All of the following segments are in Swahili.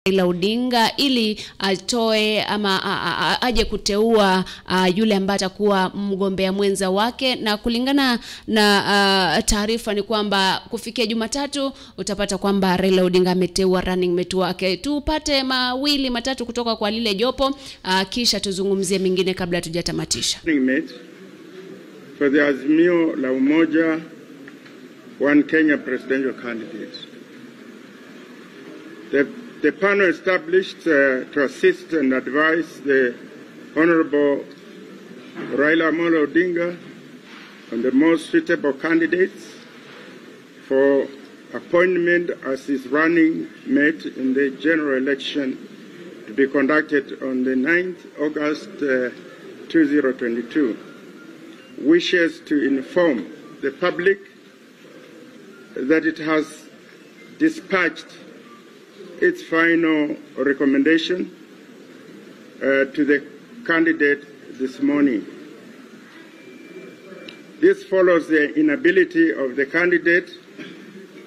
Raila Odinga ili atoe ama aje kuteua yule ambaye atakuwa mgombea mwenza wake. Na kulingana na taarifa ni kwamba kufikia Jumatatu utapata kwamba Raila Odinga ameteua running mate wake. Tupate mawili matatu kutoka kwa lile jopo, kisha tuzungumzie mengine kabla tujatamatisha. Running mate for the Azimio la Umoja One Kenya presidential candidate. The panel established to assist and advise the Honorable Raila Amolo Odinga on the most suitable candidates for appointment as his running mate in the general election to be conducted on the 9th August 2022, wishes to inform the public that it has dispatched its final recommendation to the candidate this morning. This follows the inability of the candidate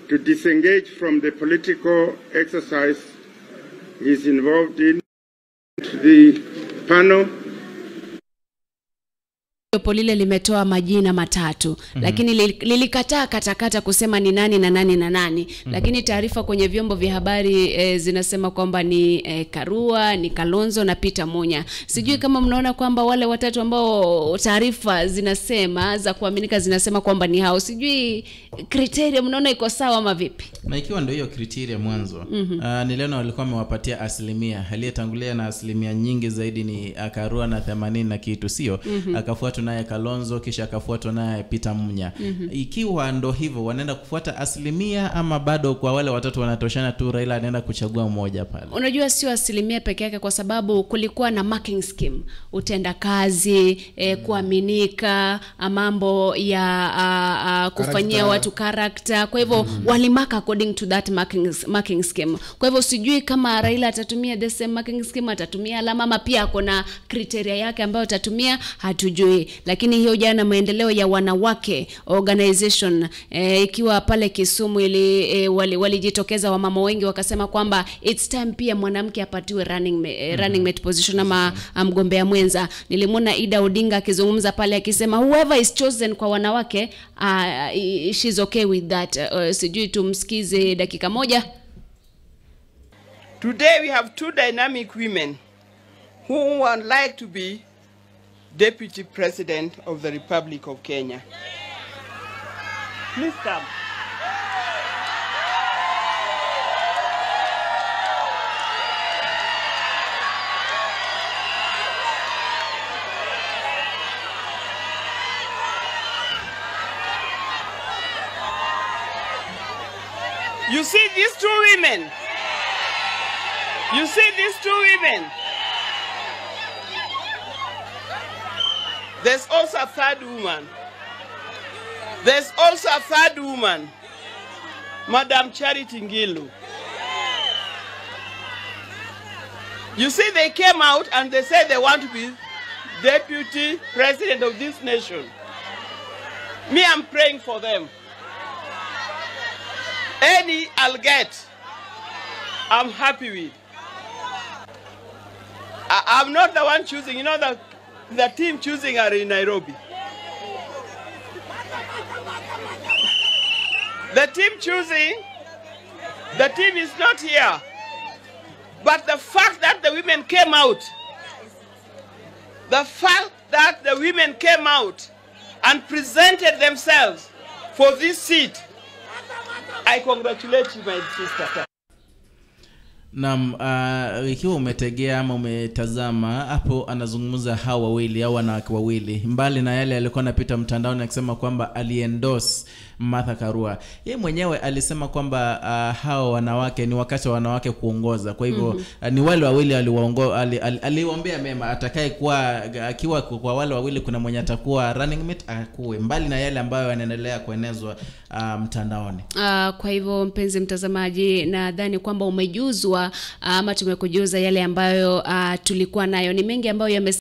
to disengage from the political exercise he is involved in. The panel. Jopo lile limetoa majina matatu, lakini lilikataa katakata kusema ni nani na nani na nani. Lakini taarifa kwenye vyombo vya habari zinasema kwamba ni Karua, ni Kalonzo na Peter Munya. Sijui kama mnaona kwamba wale watatu ambao taarifa zinasema za kuaminika zinasema kwamba ni hao. Sijui criteria mnaona iko sawa ama vipi? Na ikiwa ndio hiyo criteria mwanzo, niliona walikuwa wamewapatia asilimia. Aliyetangulia na asilimia nyingi zaidi ni Karua na 80 na kitu, sio? Akafuatwa naye Kalonzo, kisha akafuatwa naye Peter Munya. Ikiwa ndo hivyo, wanaenda kufuata asilimia ama bado kwa wale watatu wanatoshana tu, Raila anaenda kuchagua mmoja pale? Unajua sio asilimia peke yake, kwa sababu kulikuwa na marking scheme, utendakazi, kuaminika, mambo ya kufanyia watu character. Kwa hivyo walimaka according to that marking scheme. Kwa hivyo sijui kama Raila atatumia the same marking scheme, atatumia alama ama pia kuna criteria yake ambayo atatumia, hatujui. Lakini hiyo jana maendeleo ya wanawake organization ikiwa pale Kisumu ili walijitokeza wamama wengi wakasema kwamba it's time pia mwanamke apatiwe running mate position ama mgombea mwenza. Nilimwona Ida Odinga akizungumza pale akisema whoever is chosen kwa wanawake, she's okay with that. Sijui tumsikize dakika moja. Today we have two dynamic women who would like to be Deputy President of the Republic of Kenya. Please come. You see these two women? You see these two women? There's also a third woman. There's also a third woman, Madam Charity Ngilu. You see, they came out and they said they want to be deputy president of this nation. Me, I'm praying for them. Any I'll get, I'm happy with. I'm not the one choosing. You know, the team choosing are in Nairobi. The team choosing, the team is not here. But the fact that the women came out, the fact that the women came out and presented themselves for this seat, I congratulate you, my sister. Naam, ikiwa umetegea ama umetazama hapo, anazungumza hawa wawili au wanawake wawili, mbali na yale alikuwa anapita mtandaoni akisema kwamba aliendorse Martha Karua. Yeye mwenyewe alisema kwamba hao wanawake ni wakati wa wanawake kuongoza. Kwa hivyo ni wale wawili aliwaombea mema, atakaye kuwa akiwa kwa wale wawili kuna mwenye atakuwa running mate akuwe, mbali na yale ambayo yanaendelea kuenezwa mtandaoni. Kwa hivyo mpenzi mtazamaji, nadhani kwamba umejuzwa ama tumekujuza yale ambayo tulikuwa nayo. Ni mengi ambayo yame